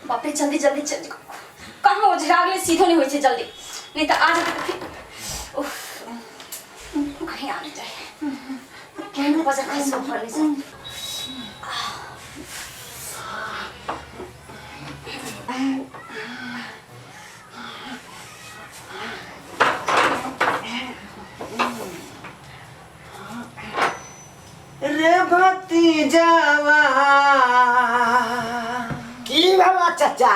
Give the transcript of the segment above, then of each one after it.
बाप रे, जल्दी जल्दी चेंज करू। कहाँ ओझरा गेलै, सीधो नहि होइ छै जल्दी, नहि तऽ आज फिर उफ, कहीं आने जाए केहन वजह खसो भरने से। रे भतीजावा, की भेला चाचा?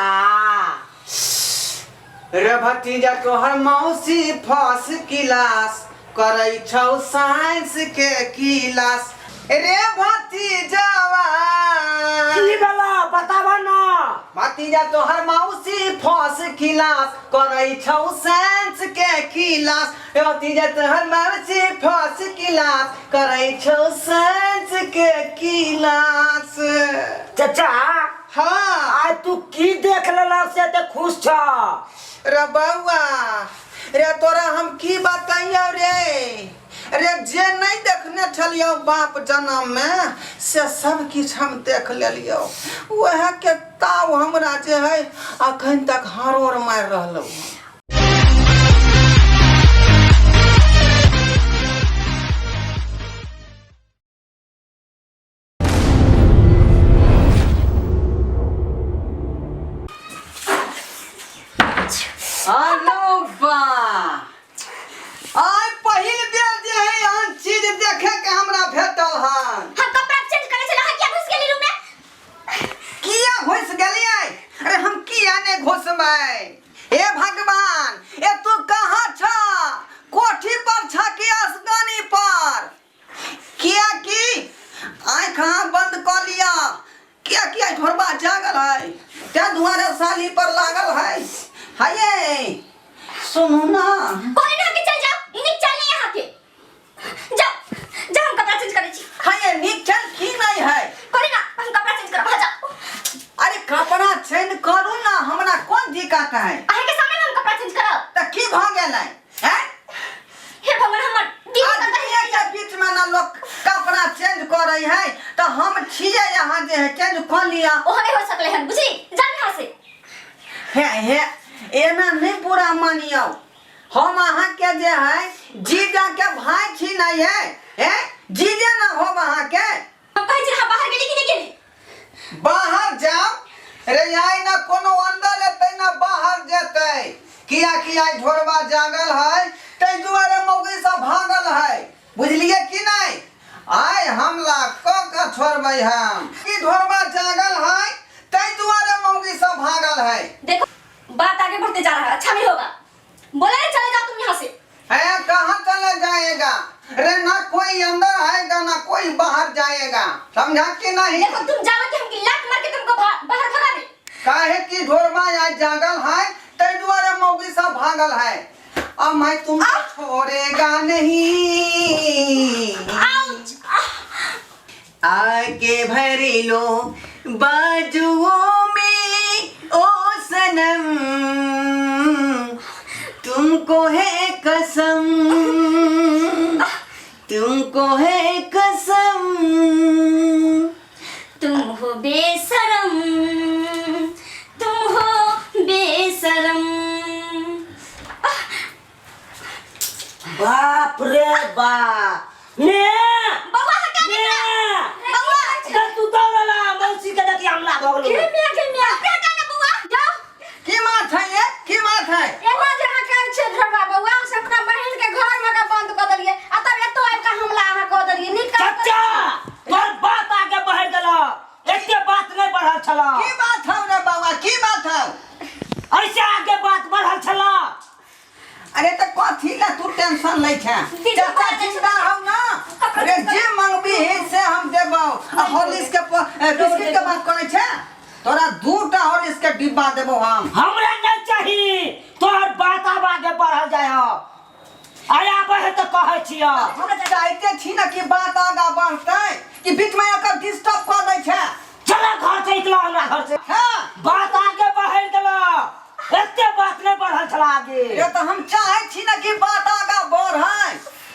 रे भतीजा, तोहर मौसी फर्स्ट क्लास करै छौ साइंस के क्लास रे भतीजावा। की भेला, बताब ना। भतीजा, तोहर मौसी फर्स्ट क्लास करै छौ साइंस के क्लास रे भतीजा, तोहर मौसी फर्स्ट क्लास करै छौ साइंस के क्लास। चाचा। हाँ। आइ तू की देख लेला से ते खुश छ? रे बौआ रे, तोरा हम की बतैयौ रे। रे, जे नहीं देखने छलियौ बाप जन्म में, से सब किछु हम देख लेलियौ। वएह के ताव हमरा जे है अखन तक हरोड़ मारि रहलौ। हेलो बा, आइ पहिल बेर जे है एहन चीज देखे के हमरा भेटल हन। हम कपड़ा चेंज करे छले, अहाँ किया घुस गेली रूम में? किया घुस गेलियै? अरे, हम किया नहि घुसबै? हे भगवान, ए तू कहाँ छ? कोठी पर छ कि असगानी पर? किया कि आँख अहाँ बंद कऽ लिअ, किया कि आइ ढोरबा जागल है, ताहि दुआरे साली पर लागल है। हये, सुनू ना। कोई ना के चल जाओ, नीक चल नहीं यहाँ के। जाओ जाओ, हम कपड़ा चेंज करे छी। हये, नीक चल की नहीं है? कोई ना, हम कपड़ा चेंज करब, हाँ, जाओ। अरे, कपड़ा चेंज करू ना, हमरा कोन दिक्कत है? अहाँ के सामने हम कपड़ा चेंज करब? तऽ की भऽ गेलै हैं? हे भगवान, हमर दीदी आदमीए के बीच में ना लोग कपड़ा चेंज करे है, तो हम छिए यहाँ जे है चेंज कऽ लिया। ओ नहीं हो सकले हन, बुझली? जा यहाँ से। हे हे, एना नहीं बुरा मानियो, हम अहाँ के जे है जीजा के भाई छी नहीं है? हे जीजा ना हो अहाँ के। हम कहै छी, अहाँ बाहर गेली कि नहीं गेली? बाहर जाओ रे, आइ ना कोनो अंदर एतै ना बाहर जेतै, किया कि आइ ढोरबा जागल है, ताहि दुआरे मौगी सब भागल है, बुझलिए कि नहीं? आइ हमला कऽ के छोड़बै हम कि ढोरबा जागल है, ताहि दुआरे मौगी सब भागल है। देखो, बात आगे बढ़ते जा रहा है, अच्छा नहीं होगा। बोले ना, चले जाओ तुम यहाँ से। है, कहाँ चले जाएगा रे? ना कोई अंदर आएगा, ना कोई बाहर जाएगा, समझा कि नहीं? देखो, तुम जाओ कि हम लात मार के तुमको बाहर भगा दे। काहे कि ढोरबा आज जागल है, तै दुआरे मौगी सब भागल है। अब मैं तुमको छोड़ेगा नहीं। आउच! आके भर लो बाजुओं में ओ सनम, तुमको है कसम, तुमको है कसम। तुम हो बेशरम, तुम हो बेशरम। बाप रे बाप, ने बउआ हटा। ने। बउआ। गल तू दौड़ला, मौसी के देखी हमला भऽ के गेलो। मिया के मिया, हटा ना बउआ, जाओ। की बात है ये? की बात है? एना जे अहाँ कहै छियै ढोरबा बौआ, से अपना बहिन के घर में के बंद कऽ देलियै आ तब एतो आबि कऽ हमला अहाँ कऽ देलियै, नीक काम करै चाचा, तोर बात आगे बढ़ गेलो, एते बात नहीं बढ़ल छल। की बात है रे बाबा, की बात है? ऐसे आगे बात बढ़ल छल। अरे, तऽ कथी ला तू टेंशन लै छै? दीदी, चाचा कपड़ा जिंदा हौ ना अरे, जे मंगबी है से हम देबौ। आ हॉर्लिक्स के बिस्किट के बात करै छै, तोरा दूटा हॉर्लिक्स के डिब्बा देबौ हम। हमरा नहीं चाही, तोहर बात आब आगे बढ़ल जाय हो। आय आबै है तऽ कहै छियौ। हम चाहते छी ना कि बात आगा बढ़तै, कि बीच में एकर डिस्टर्ब कऽ दै छै। चला घर से, निकला हमरा घर से। हाँ। बात आगे बढ़ गेलो, एते बात नहीं बढ़ल छला आगे। ये तऽ हम चाहै छी ना कि बात आगा बढ़ै।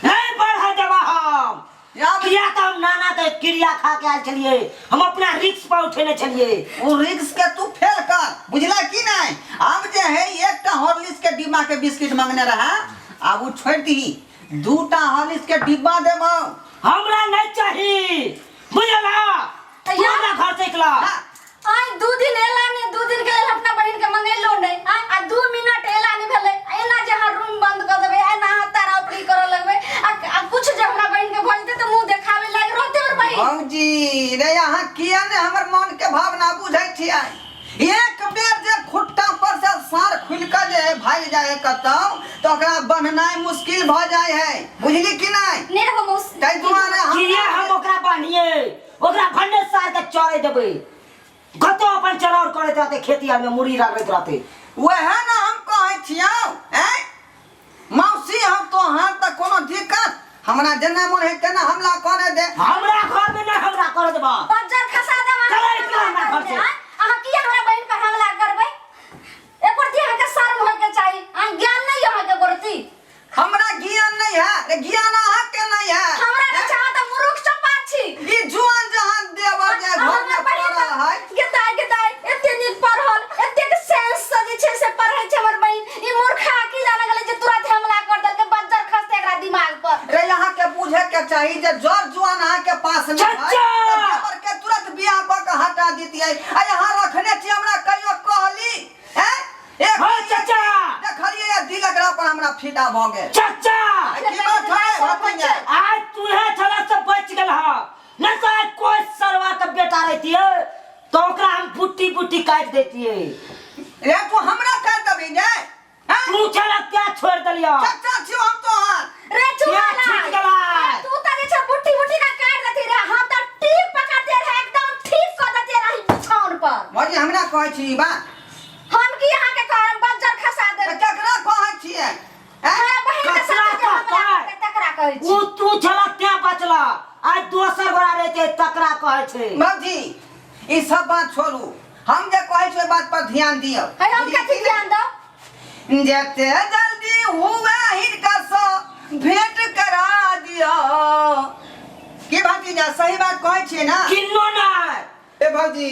नहीं बढ़े देबा हम। किया तऽ हम नाना के क्रिया खा के आयल छलियै, हम अपना रिक्स पर उठेने छलियै। ओ रिक्स के तू फेल कर। के बिस्किट मंगने रहा आब ओ छोड़ि दही दूटा हॉर्लिक्स के डिब्बा देबौ हमरा नहीं चाही बुझल तऽ तू यार- हमरा घर से निकला हाँ, आइ 2 दिन एला ने, 2 दिन के लेल अपना बहिन के मंगेलो नहीं आइ, आ 2 मिनट एला नहीं भेलै, एना जे अहाँ रूम बंद कऽ देबै, एना अहाँ तारा उपरी करऽ लगबै, आ कुछ जे हमरा बहिन के भऽ जेतै तऽ मुँह देखाबै लायक रहतै हमर बहिन? भौजी रे, अहाँ किया ने हमर मन के भावना बुझै छियै? एक बेर जे खुट्टा पर से सार खुलि कऽ जे है भागि जाइ है कतौ, तऽ ओकरा बन्हनाइ मुश्किल भऽ जाइ है, बुझली कि नहि? नहि रहो मौसी। ताहि दुआरे हम किया हम ओकरा बान्हिए? ओकरा भन्ने सार के चरे देबै, कतौ अपन चरौर करैत रहतै, खेती आर में मुड़ी रगड़ैत रहतै। वएह ने हम कहै छियौ। ऐं मौसी, हम तोहर तऽ कोनो दिक्कत, हमरा जेना मोन है तेना हमला करे दे। हमरा घर में नहीं हमरा करे देबा। बज्जर खसा देब अहाँ। चलै निकलो हमरा घर से। आँय? अहाँ किया हमरा बहिन पर हमला करबै? एको रत्ती अहाँके शर्म होइके चाही। अहाँ ज्ञान नहीं अहाँके एको रत्ती? हमरा ज्ञान नहीं है रे, ज्ञान अहाँके नहीं है। हमरा नहि चाहत तऽ मुरुख चपा छी। ई जुआन जहान देवर जे घर में पड़ल है। गेदाय गेदाय, एते नीक पढ़ल, एतेक सेंस से जे छै से पढ़ै छै हमर बहिन, ई मूर्खा की जाने गेलै जे तुरंत हमला कर देलकै। बज्जर खसतै एकरा दिमाग पर। रे, अहाँ के बुझे के चाही जे जर जुआन अहाँ के पास में है, चचा! तऽ देवर के तुरंत बियाह कऽ के हटा दितियै, आ यहाँ रखने छी, हमरा कहियो कहली हैं? एक हाँ चचा। देखलियै या दिल एकरा पर हमरा फिदा भऽ गेल। चचा। की बात है भतीजा? आज तूहे छला से बच गेल हा, नहीं तो आज कोई सरवा के बेटा रहतिए तो ओकरा हम बुट्टी बुट्टी काट देतिए। रे, तू हमरा कर देबी ने हैं? तू छला क्या छोड़ देलिया? चचा छियौ हम तोहर। रे चुहा, क्या छूट गेलै? तू त जे छै बुट्टी बुट्टी का काट देती रे, हम त टीप पकड़ते रहे, एकदम ठीक कर देते रही बिछौन पर। भौजी, हमरा कहै छी ई बात? हम की अहाँ के कहब? बज्जर खसा तऽ देब। केकरा कहै छियै हैं? हमरा बहिन के ककरा साथ जे हमला कहतै? करतै तकरा कहै छी। उ तू छला तें बचला, आज दोसर गोरा रहते तकरा कहै छै। भौजी, ई सब बात छोड़ू, हम जे कहै छी ओहि बात पर ध्यान दियौ। है, हम कथी ध्यान दो? जते जल्दी हुए हिनका से भेंट करा दियौ। की भतीजा, सही बात कहै छियै ना? किन्नो नहि। ए भौजी,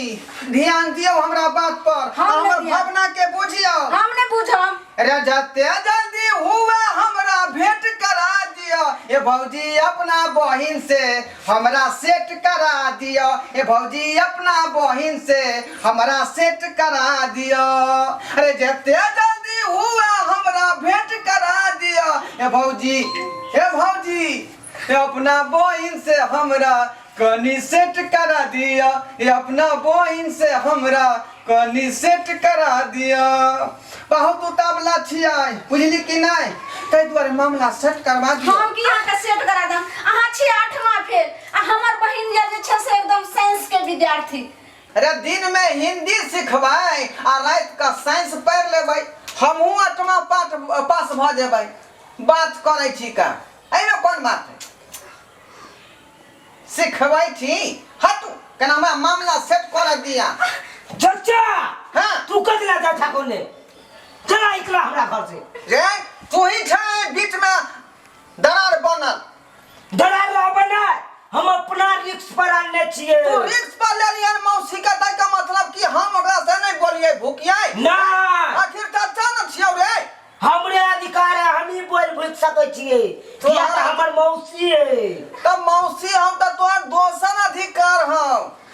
ध्यान दियौ हमरा बात पर। हम हमर नहि ध्यान। भावना के बुझियौ। हम नहि बुझम। अरे, जते जल्दी हुए हमरा भेंट करा दियौ। ए भौजी, अपना बहिन से हमरा सेट करा दियौ। ए भौजी, अपना बहिन से हमरा सेट करा दियौ। अरे, जते जल्दी हुए हमरा भेंट करा दियौ। ए भौजी, ए भौजी, ए अपना बहिन से हमरा कनी सेट करा दिया। ये अपना बहिन से हमरा कनी सेट करा दिया। बहुत उतावला छियै, बुझली कि नहि? ताहि दुआरे मामला सेट करवा दियौ। हम की अहाँके सेट करा देम? अहाँ छी आठमा फेल आ हमर बहिन जे छै से एकदम साइंस के विद्यार्थी। अरे, दिन में हिंदी सिखबै आ राति कऽ साइंस पढ़ि लेबै, हमहूँ आठमा पाठ पास भऽ जेबै। बात करै छी का, एहिमे कोन बात है? सिखबै छी, हटू केना, हमरा मामला सेट कर दिया। चचा। हाँ। तू कथी ला जा ठाकुर ने? चला निकला हमरा घर से। रे, तू ही छै बीच में दरार बनल। दरार रहबै ने, हम अपना रिक्स पर आनने छियै। तू रिक्स पर लेलियन मौसी के, तै के मतलब कि हम ओकरा से नहीं बोलिए भूकिए? ना। आखिर चचा न छियौ रे। हमरे अधिकार है, हम ही बोल भूक सकै छियै, किया तऽ हमर मौसी है। तब मौसी हम तऽ तोहर दोसर अधिकार हौ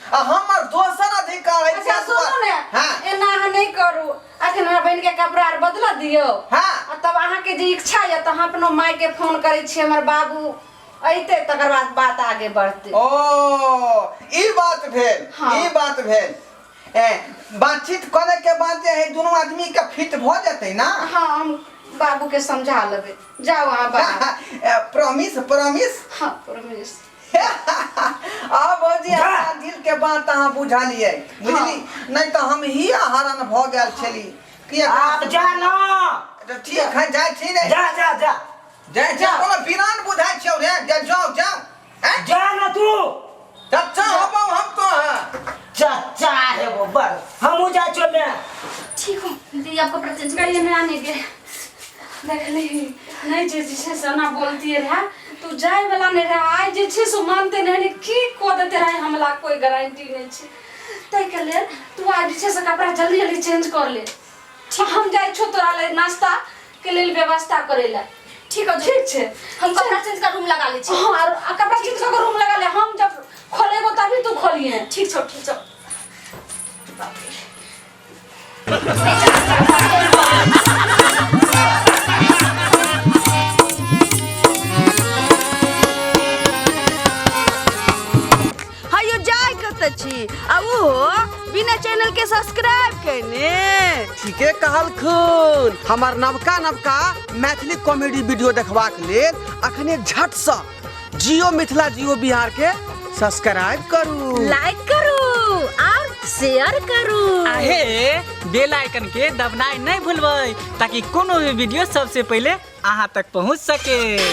आ हमर दोसर अधिकार है। अच्छा सुनू ने। हाँ। एना अहाँ नहि करू, अखन हमरा बहिन के कपड़ा आर बदल दियौ। हाँ। आ तब अहाँके जे इच्छा यऽ तऽ हम अपनो माय के फोन करै छी, हमर बाबू अयतै तकर बाद बात आगे बढ़तै। ओ, ई बात भेल। हाँ। ई बात भेल। ए बातचीत करे के बाद जे है दुनू आदमी के फिट भऽ जेतै ना? हाँ, हम बाबू के समझा लेबै, जाउ अहाँ बाहर। Promise, promise? हाँ, प्रॉमिस। आ भौजी, जा। हमरा दिल के बात अहाँ बुझलियै, बुझली नहीं तऽ हम ही हरण भऽ गेल छली कि आब जा ना। ठीक है, जाइ छी रे। जा जा जा। जाइ छी, कोनो बिरान बुझाइ छियौ रे? जा, जाउ जाउ हैं? जा ना तू। चचा होबौ हम तो हाँ। चचा है वो बस, हमहूँ जाइ छियौ ने। ठीक हो दी, आप कपड़ा चेंज करिए ना, आने के देख ली नहीं जे जे छै से ओना बोलती रहे तू जाय वाला नहीं रहे, आइ जे छै से मानते नहीं रहे, की कऽ देते रहे हमला कोई गारंटी नहीं छै। ताहिके लेल तू आइ जे छै से कपड़ा जल्दी जल्दी चेंज कर ले, हम जाइ छौ तोरा ले नाश्ता के लेल व्यवस्था करे ला। ठीक है। ठीक छै। हम कपड़ा चेंज कर रूम लगा लै छी। हाँ, और आ कपड़ा चेंज कर रूम लगा ले, हम जब खोलेबो तभी तू खोलिए। ठीक छौ, ठीक छौ। बाप रे। हयो जाय कतऽ छी आ ओहो बिना चैनल के सब्सक्राइब केने? ठीके कहलखुन। हमर नवका नवका मैथिली कॉमेडी वीडियो देखबाक लेल अखने झटसँ जियो मिथिला जियो बिहार के सब्सक्राइब करू, लाइक करू और शेयर करू। आहे बेल आइकन के दबनाइ नहीं भूलबै ताकि कोनो भी वीडियो सबसे पहले अहाँ तक पहुँच सके।